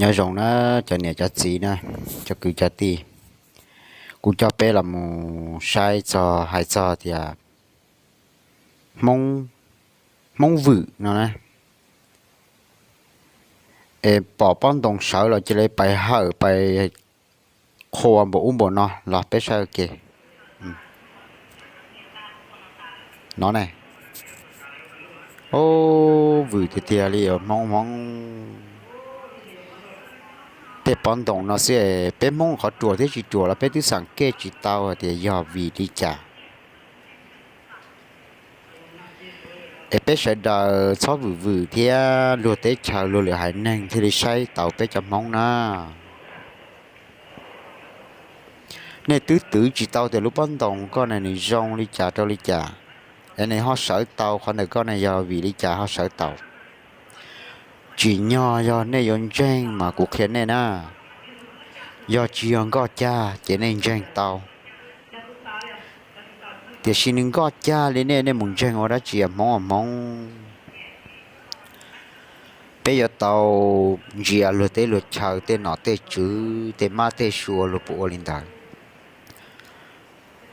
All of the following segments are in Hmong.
Nyob zoo na, cov niam cov txiv na, cov kwv cov tij, kuv coj peb los mus saib txog, hais txog tias Hmoob, Hmoob Vwm no na. Es pom pob ntoo sawv los cia li pais hawm pais qhuas npaum ub npaum no los peb saib ua ke. No ne, Hmoob Vwm tiag tiag li os Hmoob, Hmoob. Tej pob ntoo no xwb es peb Hmoob qhov ruam thiab tsis ruam los peb twb xam kej tsis tau hais tias yog vim li cas. Es peb sawv daws txhob vwm vwm thiab luag teb chaws luag lwm haiv neeg thiaj li saib taus peb cov Hmoob na. Nej twb twv tsis tau tias lub pob ntoo koj ne nws zoo li cas rau li cas, es nws ho sawv tau qhov ntawm koj ne yog vim li cas ho sawv tau. Tsim nyog yog nej yuav ntseeg mas kuv qhia nej na, yog tsis yog nkoj cag ces nej ntseeg tau. Tiam sis nws nkoj cag li nej, nej mus ntseeg ua dab tsi Hmoob Hmoob? Peb yuav tau ntsia luag teb luag chaw tej nom tej tswv tej mab tej sua luag puas ua li ntawd.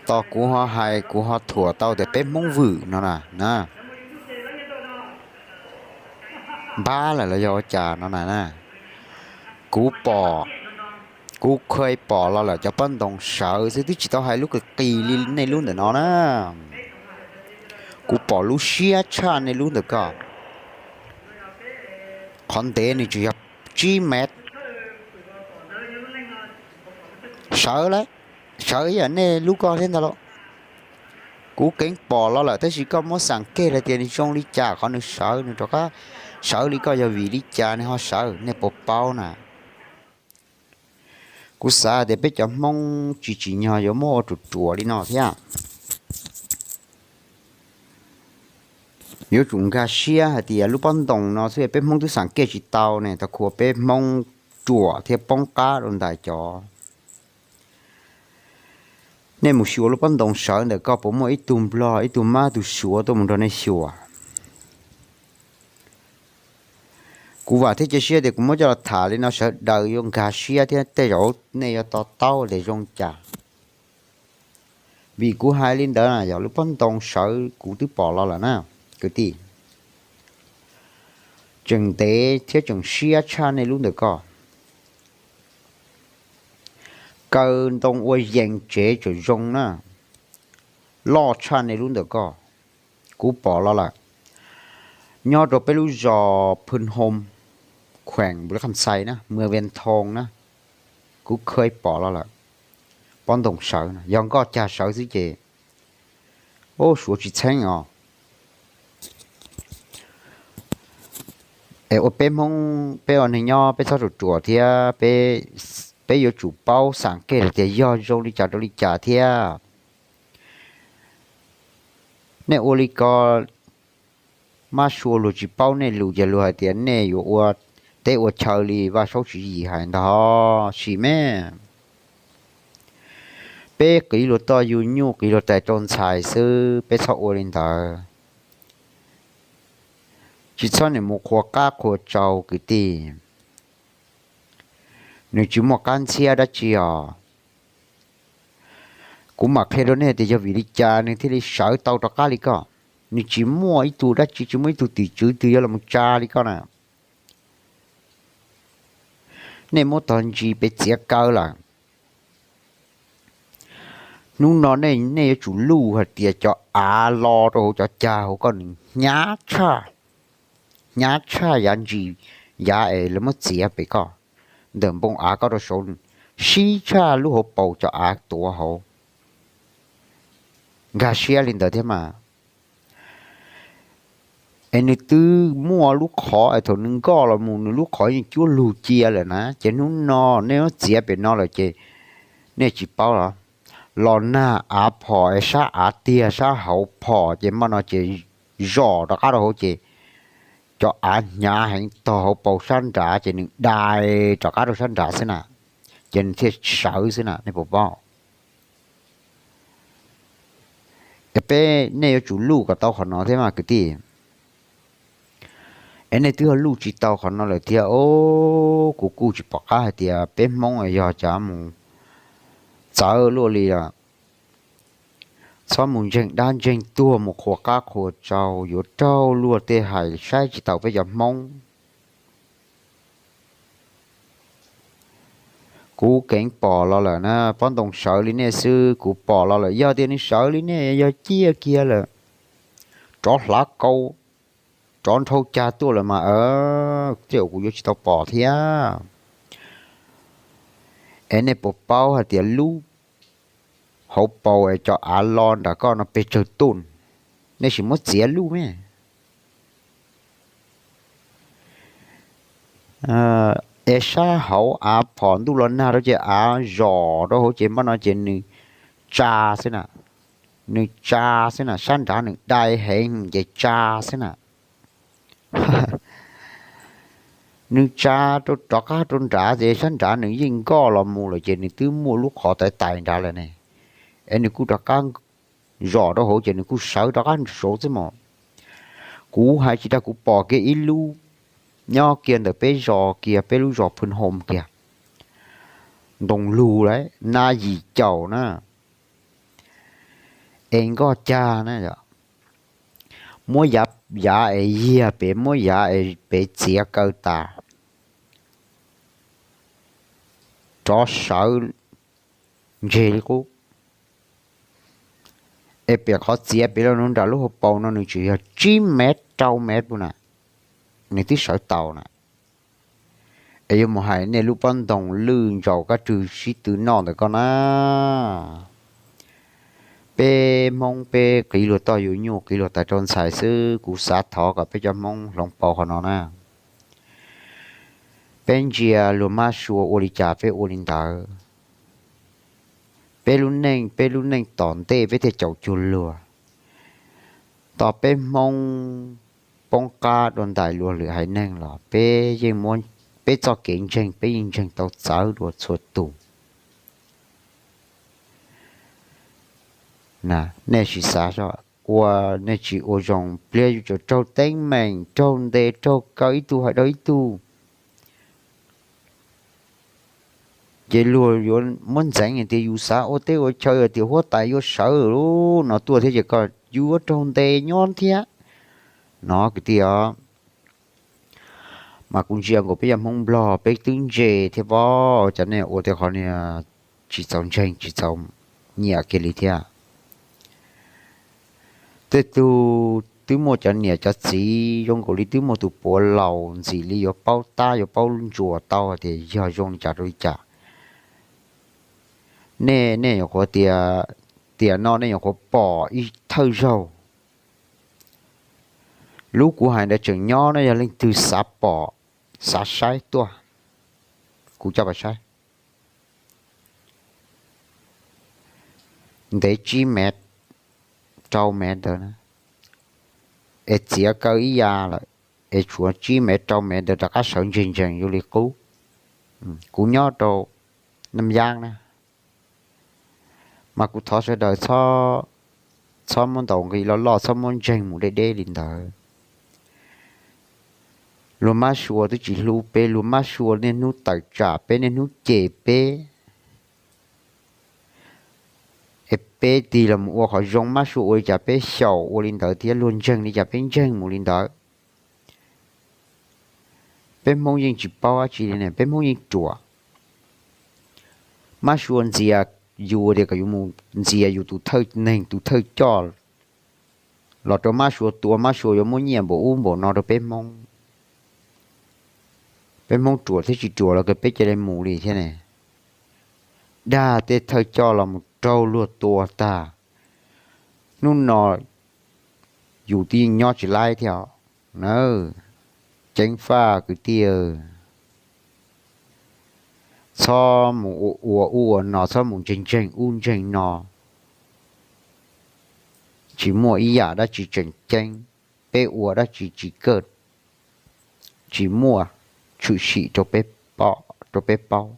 Tos kuv ho hais kuv ho thuam tau tias peb Hmoob Vwm no na, npab lawm los yog ua cas no na. Kuv pom, kuv kha pom los lawm cov pob ntoo sawv xwb twb tsis tau hais lub kwv qis li nej lub ntawm no na. Kuv pom lub siab tshaj nej lub ntawm ko. Qhov ntev nws tseem yog tsib mev. Sawv lawm, sawv yam nej lub ko thiab ntag lauj. Kuv keev pom los lawm tab sis koj muab xam kej hais tias nws zoo li cas qhov nws sawv, nws rov qab sawv li ko yog vim li cas nws ho sawv, nej puas paub na? Kuv xav tias peb cov Hmoob tsis tsim nyog yuav muab ua ruam ruam li no thiab. Yuav tsum nkag siab hais tias lub pob ntoo no xwb peb Hmoob twb xam kej tsis tau ne, tau khuv peb Hmoob ruam thiab poob qab rau ntawm cov. Nej mus xyuas lub pob ntoo sawv ntawm ko puas muaj ib tug Nplog ib tug mab tus Suav tuaj mus nrog nej xyuas? Kuv vam thiab cia siab tias kuv muab coj los tham li no sawv daws yuav nkag siab thiab tej zaum nej yuav to taub tias zoo cas. Vim kuv hais li ntawd yog lub pob ntoo sawv kuv twb pom los lawm na, kwv tij. Tseem ntev thiab tseem siab tshaj nej lub ntawm ko. Kaw ntoo ua yees tsev tseem zoo na, loj tshaj nej lub ntawm ko. Kuv pom los lawm, nyob rau peb lub zos Phoo Hoo, khueem Npus Lis Kham Xais na, Muas Vias Thoo na, kuv kha pom los lawm. Pob ntoo sawv no yog nkoj cag sawv xwb ces, ub, suav tsis txheeb os. Es ua peb Hmoob peb ua neeg nyob peb txhob ruam ruam thiab, peb yuav tsum paub xam kej lawm tias yog zoo li cas rau li cas thiab. Nej ua li ko, mab sua luag tsis paub nej lus ces luag hais tias nej yuav ua teb ua chaw li Vaj Saub Tswv Yim hais ntag, sim me. Peb qiv luag toj yug nyuj qiv luag tais rau ntxhais xwb, peb txhob ua li ntawd. Tsis txhob niam mus qhuas qab qhuas tsau kwv tij. Nws tsis muaj qab ntxhiab dab tsi os. Kuv mam qhia rau nej tias yog vim li cas nws thiaj li sawv tau rov qab li ko. Nws tsis muaj ib tug dab tsi, tsis muaj ib tug tim tswv twg yuav los tsa li ko na. Nej muab tog ntsis pes txiav kaw lawm. Hnub no nej yuav tsum luj hais tias cov av lo rau hauv cov cag hauv ko nws hnyav tshaj, hnyav tshaj yav ntsis, yav es lawv muab txiav pem ko, ntawm npoo av ko rau saud, sib tshaj lub hauv paus cov av tuav hauv. Nkag siab li ntawd thiab mas. Es nws twb muaj lub qhov es thaum nws nkoj los mus nws lub qhov yeej cuab lug cia lawm na, ces hnub no nej muab txiav pem no lawm ces nej tsis paub los, los nag av phom es sab av tiag sab hauv phom ces npaj no ces zom rov qab rau hauv ces cov av hnyav heev tog hauv paus sab nrad ces nws dai rov qab rau sab nrad xwb na, ces nws thiaj sawv xwb na, nej puas paub? Es peb nej yuav tsum luj kom tau qhov no thiab mas kwv tij. Es nej twb luj tsis tau qhov no lawm thiab os. Kuv kuj tsis pom qab hais tias peb Hmoob yog cas mus txawv luaj li lawm. Txhob mus ntseeg dab ntseeg tuag, mus qhuas qab qhuas tsau, yuav raug luag tej hais saib tsis taus peb cov Hmoob. Kuv keev pom los lawm na, pob ntoo sawv li nej xwb kuv pom los lawm. Yog tias nws sawv li nej yog ciaj kiag lawm, rov hlav kau, rov nrhau cag tuaj lawm mas tej zaum kuv yuav tsis tau pom thiab. Es nej puas paub hais tias lub hauv paus es cov av lo nram koj no pes tsawg tus, nej sim muab txiav luj me. Es sab hauv av phom ntuj los nag rau ces av zom rau hauv ces npaj no ces nws tsa xwb na, nws tsa xwb na, sab nrad nws dai heev ces tsa xwb na. Nws tsa rau rov qab rau nrad ces sab nrad nws yeej nkoj los mus lawm ces nws twb muaj lub qhov tais tais nrad lawm ne, es nws kuj rov qab zom rau hauv ces nws kuj sawv rov qab saud xwb mos. Kuv hais tsis dag, kuv pom kiag ib lub nyob kiag ntawm peb zos kiag, peb lub zos Phoo Hoos kiag, ntoo lug lawm na, yim caum na, es nkoj cag na, muab yav, yav es yiag pem, muab yav es pem txiav kaw tas, rov sawv ntseg li qub. Es pem qhov txiav pem los nram lub hauv paus no nws tseem yog tsib mev rau mev pub na, nws twb sawv tau na. Es yuav mus hais nej lub pob ntoo lwj ntsaus kab rwg sib tw noj ntawm koj na. Peb Hmoob peb qiv luag toj yus nyuj, qiv luag tais rau ntxhais xwb, kuv xav thov kom peb cov Hmoob hloov pauv qhov no na. Peb ntsia luag mab sua ua li cas peb ua li ntawd. Peb lub neej, peb lub neej tom ntej peb thiaj caum cuag luag. Tos peb Hmoob poob qab dua ntais luag lwm haiv neeg los peb yeej muab peb txoj kev ntseeg, peb yeej ntseeg tau txawv dua txhua tus. Nej sim xav, ua, nej tsis ua zoo, pliag yus tseem raug teeb meem, raug ntes, raug kaw ib tug hais rau ib tug, ces luag yuav muab ntxeev hais tias yus xav ua teb ua chaw, tias huab tais yuav sawv lub no tuaj thiab ces koj yuav raug ntes nyob thiab no kwv tij os. Mas kuv ntsia nkaus peb yog Hmoob Nplog peb twb ntse thiab pob, cas nej ua tej qhov niag tsis txaus ntseeg tsis txaus nyiam kiag li thiab. Tej tug twb muaj cov niam cov txiv zoo nkaus li twb muaj tus puav laus ntxim li yuav paub tab yuav paub ntsuas tau tias yog zoo li cas rau li cas. Nej, nej nyuam qhuav tias, tiam no nej nyuam qhuav pom ib thawj zaug. Lub kuv hais ntawd tseem nyob no, yog leej twg xav pom, xav saib tuaj, kuv coj pais saib. Ntev tsib mev, rau mev ntawd na, es txiav kaw ib ya lawm, es tshuav tsib mev rau mev ntawd rov qab sawv ntseeg ntseeg yuav li qub. Kuv nyob rau Nam Yab na, mas kuv thov sawv daws txhob muab ntaus nqi loj loj, txhob muab ntseeg mus deb deb li ntawd. Luag mab sua twb tsis hlub peb, luag mab sua niaj hnub tawm tsam peb, niaj hnub cem peb. Es peb tig los mus ua qhov zoo, mab sua ua li cas peb xyaum ua li ntawd thiab, luag ntseeg li cas peb ntseeg mus li ntawd. Peb Hmoob yeej tsis paub dab tsi li ne, peb Hmoob yeej ruam. Mab sua ntxias yus tias kom yus mus ntxias yus tus thawj neeg tus thawj coj los rau mab sua tua, mab sua yuav muab nyiaj npaum ub npaum no rau peb Hmoob. Peb Hmoob ruam thiab tsis ruam los kawg peb cia li mus li thiab ne. Dag tej thawj coj los mus raug luag tua tag, hnub no yus twb yeej nyob tsis laib thiab na. Ceev faj kwv tij, txhob mus ua ua ub ua no, txhob mus ntseeg ntseeg ub ntseeg no. Tsis muaj ib yam dab tsi tseem ceeb, peb ua dab tsi tsis kawg, tsis muaj tshwm sim rau peb paub.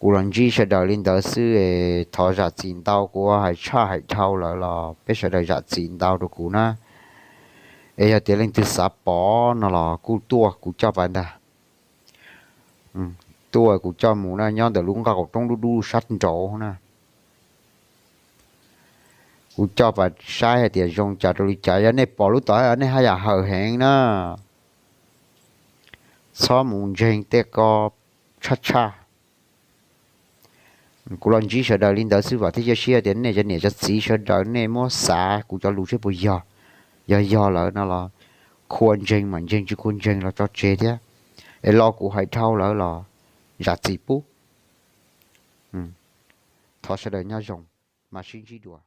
Kuv los ntsib sawv daws li ntawd xwb, thov zam txim ntau, kuv hais tshaj hais dhau lawm los peb sawv daws zam txim ntau rau kuv na. Es yog tias leej twg xav pom no los kuj tuaj kuv coj pais ntag. Tuaj kuv coj mus na, nyob ntawm lub nqaj qaum roob dub dub sab nraud na. Kuv coj pais saib hais tias zoo cas rau li cas, yog nej pom lub tom nej haj yam hawm heev na. Txhob mus ntseeg tej ko tshaj tshaj. Kuv los ntsib sawv daws li ntawd xwb vam thiab cia siab tias nej cov niam cov txiv sawv daws nej muab xav kuv cov lus seb puas yog. Yog yog lawm no los khua ntseeg mam ntseeg, tsis khua ntseeg los tso tseg thiab. Es lo kuv hais dhau lawm los zam txim pub. Thov sawv daws nyob zoo, mam sib ntsib dua.